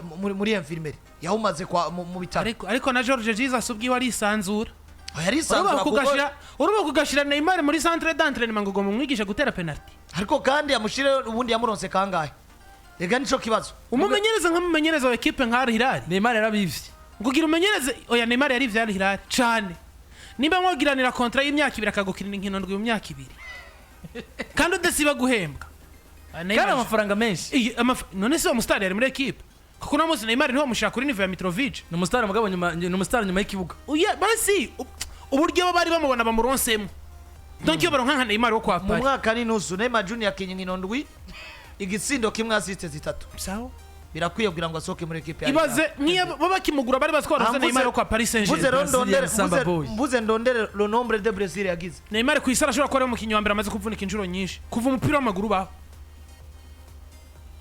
muri infirmerie, yawumaze kwa mu bitaro. Ariko na George Jesus ubwiwe arisanzura. Yarisanzura Uruba kuko kugashira, uruba kugashira Neymar muri centre d'entraînement ngo mumwigishe gutera penalty. Ariko kandi yamushire ubundi yamuronse kangahe? Rega nico kibazo. Umumenyereza nk'umumenyereza wa ekipe nka Al Hilal, Neymar yarabivye. Ngo ugira umenyereze, oya, Neymar yari ivya Al Hilal cane. Nimba mwogiranira contrat y'imyaka 2, akagukinira inkino 7 mu myaka 2 kandi udasiba guhembwa. Ah, kandi Neymar- amafaranga menshi. None se uwo musitari yari muri ekipe? Kuko uno munsi Neymar ntiwamushaka kuri niveau ya Mitrovic. Ni umusitari, mugabo nyuma ni umusitari nyuma y'ikibuga. Uya basi uburyo bo bari bamubona bamuronsemo, donc iyo baronka nka Neymar wo kwa Mu Paris. mwaka n'inusu Neymar Junior yakinye inkino 7, igitsindo kimwe, assist 3. Sawa. Birakwiye kugira ngo asohoke muri ekipe ya Ibaze nk'iyo bo bakimugura bari bazi ko baronse Ah, Neymar wo kwa Paris mvuze Saint-Germain. rero ndondere Brazilian Samba Boy. Mvuze ndondere le nombre de blessures yagize. Neymar ku isi arashobora kuba ari umukinnyi wa mbere amaze kuvunika inshuro nyinshi kuva umupira w'amaguru ubaho.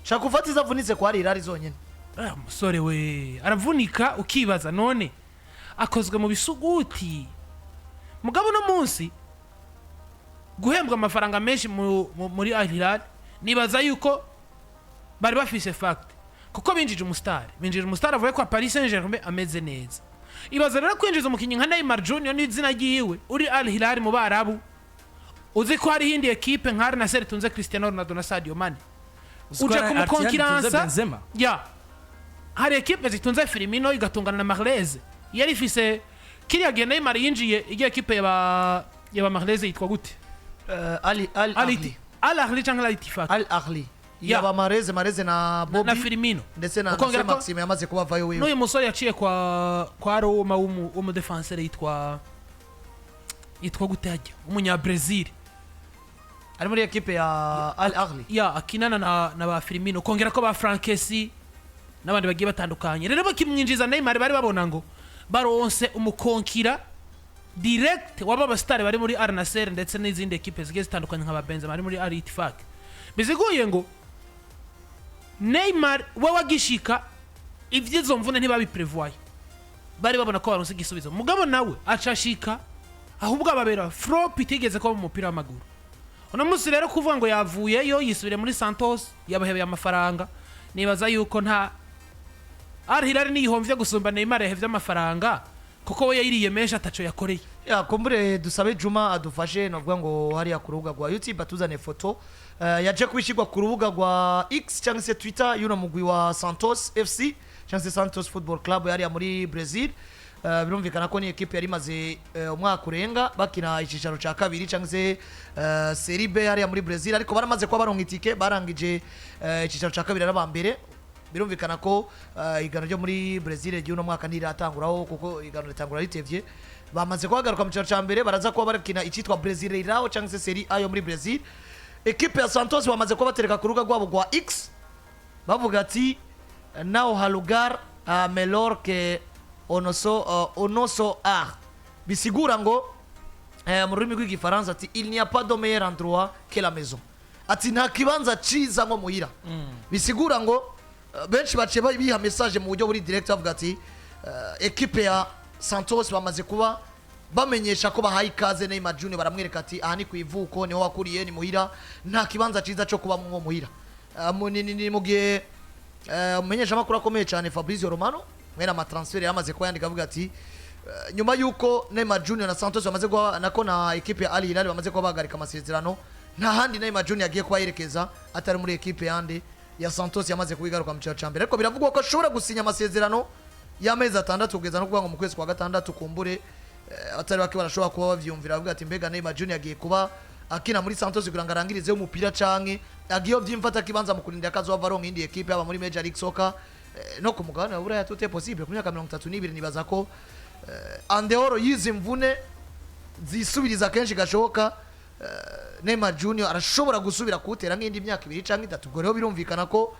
Shaka ufata izo avunitse kwa Hilal zonyine. Ah, umusore we aravunika ukibaza none akozwe mu bisuguti. Mugabo uno munsi guhembwa amafaranga menshi muri Al Hilal, nibaza yuko bari bafise fact, kuko binjije umustar avuye kwa Paris Saint-Germain ameze neza. Ibaza rero kwinjiza umukinnyi nka Neymar Junior n'izina ryiwe uri Al Hilal mu Barabu, uzi ko hari iyindi ekipe nka Al Nassr itunze Cristiano Ronaldo na Sadio Mane, uje kumukonkiransa. Benzema. Ya, hari ekipe zitunze Firmino, igatungana na Mahrez yari ifise kiriya gihe Neymar yinjiye. Igihe ekipe yaba Mahrez yitwa gute? Al Al Ahly. Al Ahly cyangwa Al Ittifaq? Al Ahly. Ya. Yaba Mahrez na Bobby na Firmino. Ndetse na Ukongera na Maxime yamaze kubavayo wiwe. N'uyu musore yaciye kwa Roma w'umudefenseur yitwa gute hajya, umunya Brazil? Ari muri ekipe ya Al Ahly. Ya, akinana na ba Firmino, ukongera ko ba Franck Kessie n'abandi bagiye batandukanye. Rero bakimwinjiza Neymar bari babona ngo baronse umukonkira direct waba abasitari bari muri Al Nassr ndetse n'izindi ekipe zigiye zitandukanye nka ba Benzema bari muri Al Ittifaq. Biziguye ngo Neymar we wagishika ivy'izo mvune ntibabiprevoye, bari babona ko baronse igisubizo. Mugabo nawe acashika ahubwo ababera flop itigeze kuba mu mupira w'amaguru. Uno munsi rero kuvuga ngo yavuyeyo yisubire muri Santos yabahebeye amafaranga, nibaza yuko nta Al Hilal niyihomvye gusumba Neymar yahevye amafaranga, kuko we yayiriye menshi ataco yakoreye. Ya, kumbure dusabe Juma adufashe, novuga ngo hariya ku rubuga rwa YouTube atuzane foto yaje kubishyirwa ku rubuga rwa X cyangwa se Twitter y'uno mugwi wa Santos FC cyangwa se Santos Football Club yariya muri Brazil. Birumvikana ko ni ekipe yari imaze umwaka urenga bakina icyicaro cya kabiri cyangwa se Serie B hariya muri Brazil, ariko baramaze kuba baronka itike, barangije icyicaro cya kabiri ari aba mbere. Birumvikana ko igano ryo muri Brazil ry'uno mwaka ntiratanguraho, kuko igano ritangura ritevye. Bamaze kuhagaruka mu cyicaro cya mbere, baraza kuba barakina icyitwa Brasileirao cyangwa se Serie A yo muri Brazil. Ekipe ya Santos bamaze kuba batereka ku rubuga rwabo rwa X, bavuga ati: "Não há lugar melhor que o nosso lar." Bisigura ngo mu rurimi rw'igifaransa ati: "Il n'y a pas de meilleur endroit que la maison." Ati nta kibanza ciza nko muhira. Bisigura ngo benshi baciye biha message mu buryo buri direct, bavuga ati ekipe ya Santos bamaze kuba bamenyesha ko bahaye ikaze Neymar Junior, baramwereka ati aha ni ku ivuko, niho wakuriye, ni muhira, nta kibanza ciza cyo kuba nko muhira. Ni mu gihe umumenyeshamakuru akomeye cyane Fabrizio Romano mwene amatransfer yamaze kuba yandika avuga ati nyuma yuko Neymar Junior na Santos bamaze kuba nako na ekipe ya Al Hilal bamaze kuba bahagarika amasezerano, nta handi Neymar Junior agiye kuba yerekeza atari muri ekipe yande ya Santos yamaze kubigaruka mu cyiciro cya mbere. Ariko biravugwa ko ashobora gusinya amasezerano y'amezi 6 kugeza no kuvuga ngo mu kwezi kwa gatandatu. Kumbure abatari bake barashobora kuba bavyumvira, bavuga ati mbega Neymar Junior agiye kuba akina muri Santos kugira ngo arangirizeho umupira, canke agiye byimfata kibanza mu kurinda akazohava aronka indi ekipe, yaba muri Major League Soccer no ku mugabane wa Buraya? Tout est possible. Ku myaka 32, nibaza ko en dehors y'izi mvune zisubiriza kenshi gashoboka, Neymar Junior arashobora gusubira kuwutera nk'indi myaka 2 canke 3. Ubwo rero birumvikana ko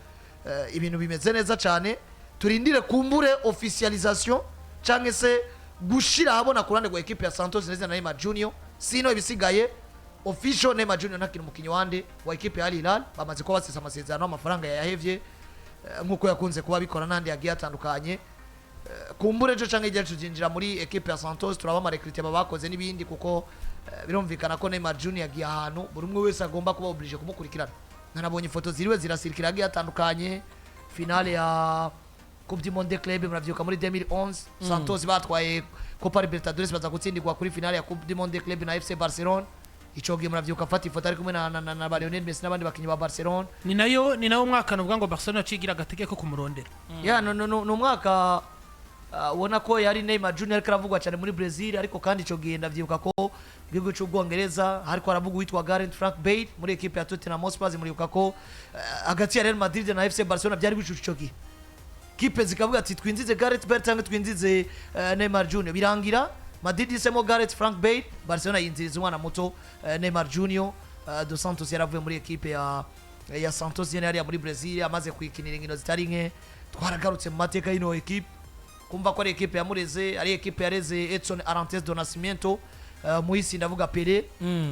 ibintu bimeze neza cyane. Turindire kumbure officialisation canke se gushira ahabona ku ruhande rwa ekipe ya Santos ndetse na Neymar Junior. Sino ibisigaye official, Neymar Junior ntakiri umukinnyi wande wa ekipe ya Al Hilal. Bamaze kuba basesa amasezerano, amafaranga yayahevye nk'uko yakunze kuba abikora n'andi yagiye atandukanye. Kumbure ejo canke igihe tuzinjira muri ekipe ya Santos, turaba amarecrutement bakoze n'ibindi, kuko birumvikana ko Neymar Junior yagiye ahantu buri umwe wese agomba kuba obligé kumukurikirana. Nanabonye ifoto ziriwe zirasirikira agiye atandukanye, finale ya Coupe du Monde Club, muravyuka muri 2011 Santos batwaye Copa Libertadores, baza gutsindirwa kuri finale ya Coupe du Monde Club na FC Barcelona. Ico gihe muravyuka afata ifoto ari kumwe na ba Lionel Messi n'abandi bakinyi ba Barcelona. Ni nayo umwaka nuvuga ngo Barcelona yacigira agatege ko kumurondera. Ya, no, ni umwaka ubona ko yari Neymar Junior ariko aravugwa cyane muri Brazil, ariko kandi ico gihe ndavyibuka ko mu gihugu cy'Ubwongereza hariko haravugwa uwitwa Gareth Frank Bale muri equipe ya Tottenham Hotspur. Muribuka ko hagati ya Real Madrid na FC Barcelona byari bishushe ico gihe, kipe zikavuga ati twinjize Gareth Bale cyangwa twinjize Neymar Junior. Birangira Madrid isemo Gareth Frank Bale, Barcelona yinjiriza umwana muto Neymar Junior dos Santos. Yaravuye muri equipe ya Santos nyene hariya muri Brazil, amaze kuyikinira inkino zitari nke. Twaragarutse mu mateka y'ino equipe, kumva ko ari equipe yamureze, ari equipe yareze Edson Arantes do Nascimento, muhisi ndavuga Pele,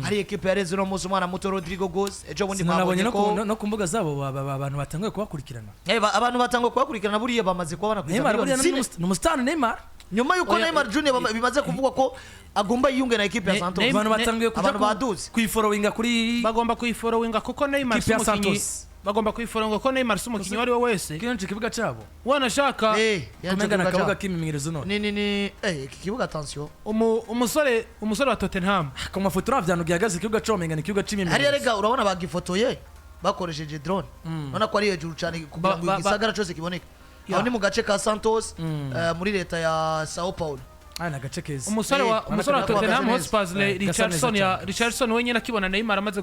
ari equipe yareze uno munsi umwana muto Rodrigo Goes. Ejo bundi Sinanabonye mwabonye no ko no ku mbuga zabo abantu batanguye kubakurikirana. Abantu batangwa kubakurikirana, buriya bamaze kuba banakwiza Neymar miliyoni buriya 4. ni umusitari Neymar. Nyuma yuko Oya, Neymar Junior bimaze kuvugwa ko agomba yiyunge na equipe ya Santos. Abantu batanguye kuja Abantu baduze. kuyifollowinga kuri Bagomba kuyifollowinga kuko Neymar si Kipe ya umukinyi. Santos. Bagomba kuyifollowinga kuko Neymar si umukinyi uwo ari we wese. Kino nico kibuga cabo. Wanashaka Yanze Kumenga na kuvuga kabuga cyane. k'imimenyerezo none. Ni iki kibuga, attention. Umusore wa Tottenham. Ku mafoto uravye ahantu gihagaze ikibuga co, menga ni ikibuga Hariya c'imimenyerezo. rega urabona bagifotoye bakoresheje drone, urabona ko ari hejuru cyane kugira ngo igisagara cyose kiboneke. Aho ni mu gace ka Santos, muri leta ya Sao Paulo. Ah, ni agace keza. Umusore wa umusore wa urabona ko Tottenham gasa neza. Hotspur, Gasa neza Richardson ya cyane. Richardson wenyine akibona Neymar amaze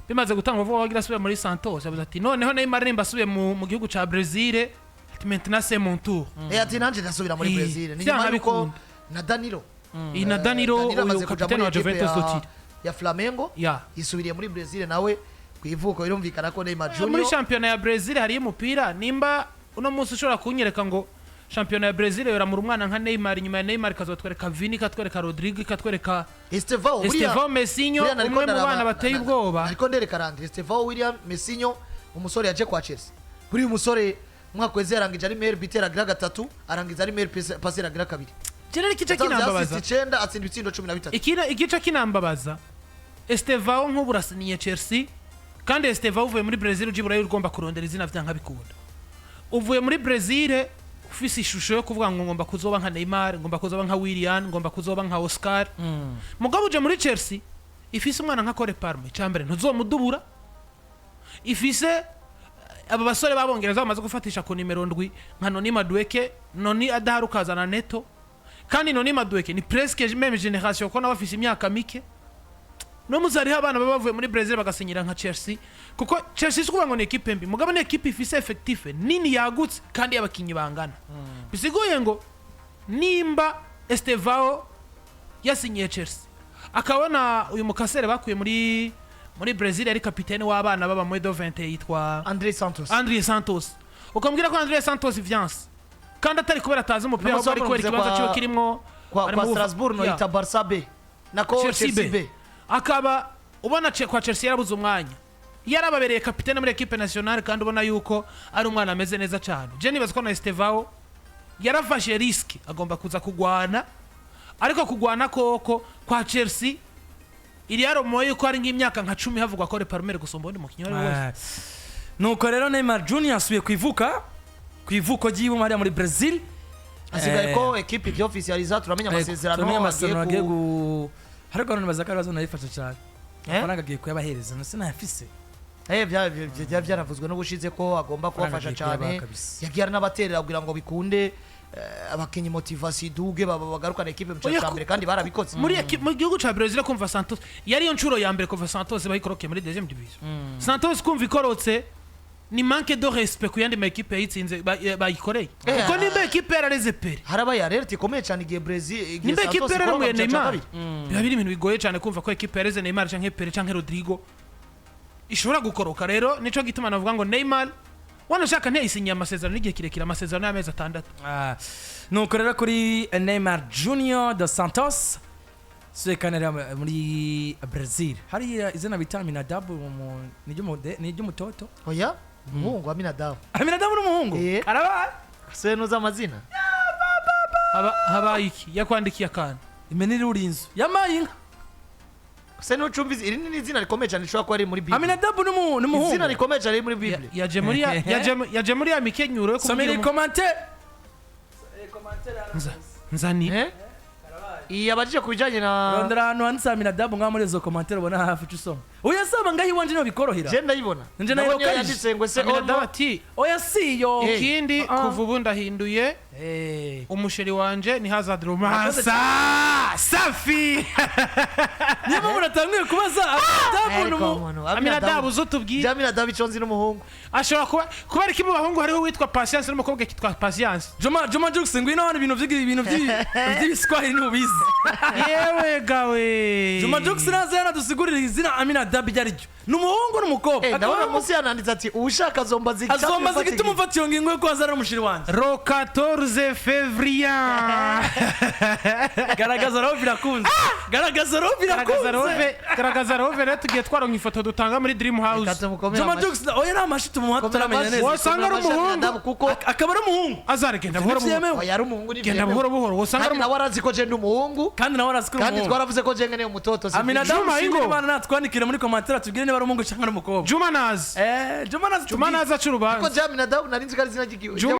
bimaze gutanga vuba wagira asubiye muri Santos, yavuze ati noneho Neymar nimba asubiye mu gihugu ca Brazil, ati maintenant c'est mon tour. Ati nanjye ndasubira muri Brazil. Ni Vyanka nyuma yuko bikunda. na Danilo Iyi na Danilo, Danilo uyu amaze kuja kapitene muri wa equipe Juventus do Turin ya Flamengo, yisubiriye muri Brazil nawe ku ivuko. Birumvikana ko Neymar Muri Junior shampiyona ya Brazil hariyo umupira. Nimba uno munsi ushobora kunyereka ngo shampiyona ya Brazil yoramura umwana nka Neymar, inyuma ya Neymar ikazotwereka Vini, ikatwereka Rodrigo, ikatwereka Estevao buriya. Estevao Messinho, Buriya nariko umwe mu bana bateye ubwoba. Nariko ndereka Landry Estevao William Messinho, umusore yaje kwa Chelsea. Buriya umusore umwaka weze yarangije ari meilleur buteur agira gatatu, arangiza ari meilleur passer agira kabiri. Rero igice Yatanze kinambabaza, assist 9, atsinda ibitsindo 13. Igice kinambabaza, Estevao nk'ubu urasiniye Chelsea, kandi Estevao uvuye muri Brazil uje iburayi ugomba kurondera izina vyanka bikunda. Uvuye muri Brazil ufise ishusho yo kuvuga ngo ngomba kuzoba nka Neymar, ngomba kuzoba nka Willian, ngomba kuzoba nka Oscar. Mugabo uje muri Chelsea ifise umwana nka Cole Palmer, icambere ntuzomudubura, ifise aba basore b'abongereza bamaze gufatisha ku nimero 7 nka Noni Madueke. Noni adahari ukazana Neto, kandi Noni Madueke ni presque même génération ko nawe afise imyaka mike. No muzi hariho abana baba bavuye muri Brazil bagasinyira nka Chelsea, kuko Chelsea si ukuvuga ngo ni ekipe mbi, mugabo ni ekipe ifise effectif nini yagutse kandi y'abakinyi bangana. Bisiguye ngo nimba Estevao yasinyiye Chelsea, akabona uyu mukasere bakuye muri Brazil ari kapitene w'abana baba muri do 20 yitwa Andre Santos. Andre Santos, ukambwira ko Andre Santos vyanse kandi atari kubera atazi umupira, ahubwo ari kubera N'umusore ikibanza kwa ciwe kirimwo kwa, ari kwa mu Strasbourg no yita Barca B nako Chelsea Chelsea B. B. Akaba ubona kwa Chelsea yarabuze umwanya, yarababereye kapitene muri equipe nationale, kandi ubona yuko ari umwana ameze neza cyane. Je nibaza ko na Estevao yarafashe risque, agomba kuza kugwana, ariko kugwana koko kwa Chelsea iri yaromoye yuko ari nk'imyaka nka 10 havugwa ko Palmer gusumba undi mukinnyi uwo ari we wese. Nuko rero Neymar Junior asubiye kwivuka ku ivuko ry'iwe hariya muri Brazil. Asigaye ko equipe ivyofficializa, turamenya amasezerano. Turamenya amasezerano agiye agiye gu ariko abantu baza ko ari bazonayifasha cyane. Eh? Amafaranga agiye kuyabahereza nose nayafise. Byaravuzwe n'ubushize ko agomba kubafasha Amafaranga agiye kuyabaha cyane. kabisa. Yagiye aranabaterera kugira ngo bikunde, abakinyi motivation iduge, bagarukane equipe mu Oya, cya mbere, kandi barabikoze. Mu gihugu ca Brazil kumva Santos yari yo nshuro ya mbere kuva Santos bayikorokeye muri deuxième division. Santos kumva ikorotse ni manque de respect ku yandi ma equipe yayitsinze bayikoreye, kuko nimba equipe yarareze Pele, Harabaye alerte ikomeye cyane igihe Brazil, igihe nimba Santos equipe ikoroka yararamuye mu cya Neymar, kabiri. Biba biri ibintu bigoye cyane kumva ko equipe yareze Neymar canke Pele canke Rodrigo ishobora gukoroka. Rero nico gituma navuga ngo Neymar wanashaka ntiyayisinyiye amasezerano y'igihe kirekire, amasezerano y'amezi 6. Ah, nuko rero kuri Neymar Junior dos Santos suyekanira muri Brazil, hariya izina bita Aminadabu ni iry'umutoto. Oya, umuhungu wa Aminadabu. Aminadabu n'umuhungu. Karabaye. Se nuza amazina. Habaye iki? Yakwandikiye akantu. Imena iri inzu yamaye inka. Se nucumvize, iri ni izina rikomeye cyane rishobora kuba riri muri Bible. Aminadabu n'umuhungu. Izina rikomeye cyane riri muri Bible. Yaje muri ya mikenyuro yo Somera kubwira ikomante. Nzani. Eh? Iyi abajije ku bijanye na Rondera ahantu handitse Aminadabu ngaho muri izo commentaire ubona hafi uca usoma. Oya saba ngaho iwanje niho bikorohera. Je ndayibona. Nje Nabonye nayo yanditse ngo se Aminadabu Olmo ati Oya siyo. Eh. ikindi Ah. kuva ubu ndahinduye Eh. umusheri wanje ni Hazard Rumasa safi. Niyo mpamvu natanguye kubaza Aminadabu ni Ariko umu umuntu, Aminadabu uzutubwiye Aminadabu ico nzi n'umuhungu. Ashobora kuba kubera iki mu bahungu hariho uwitwa Patience n'umukobwa akitwa Patience. Juma Juma Jux, ngwino hano, ibintu by'ibiswahili ntubizi. Yewe gawe. Juma Jux naza yanadusigurira izina Aminadabu iryo ari ryo. Ni umuhungu n'umukobwa. Eh, ndabona munsi yananditse ati uwushaka azombaza Azombaza igituma umfata iyo ngingo yo ko azara umushiri wanjye. Ro 14 février. Garagaza roho birakunze. Garagaza roho Garagaza birakunze. rove, garagaza rove rero tugiye twaronka ifoto dutanga muri Dream House. Juma Jux, oya ni amashi tumuha tutaramenya neza. Wasanga ari umuhungu. Kuko Akaba ari umuhungu. Azar genda buhoro buhoro. Ntibyemewe. oya ari umuhungu Genda ntibyemewe. buhoro buhoro wasanga ari Kandi nawe arazi ko je ndi umuhungu. Kandi nawe arazi ko uri Kandi umuhungu. twaravuze ko je nkeneye umutoto si Aminadabu Juma, ushimire ingo. Imana natwandikire muri commentaire atubwire niba ari umuhungu cyangwa ari umukobwa. Juma nazi. Eh, Juma nazi Juma tubwire. nazi aca Ko urubanza. je Aminadabu nari nzi ko ari izina ry'igihugu. Juma.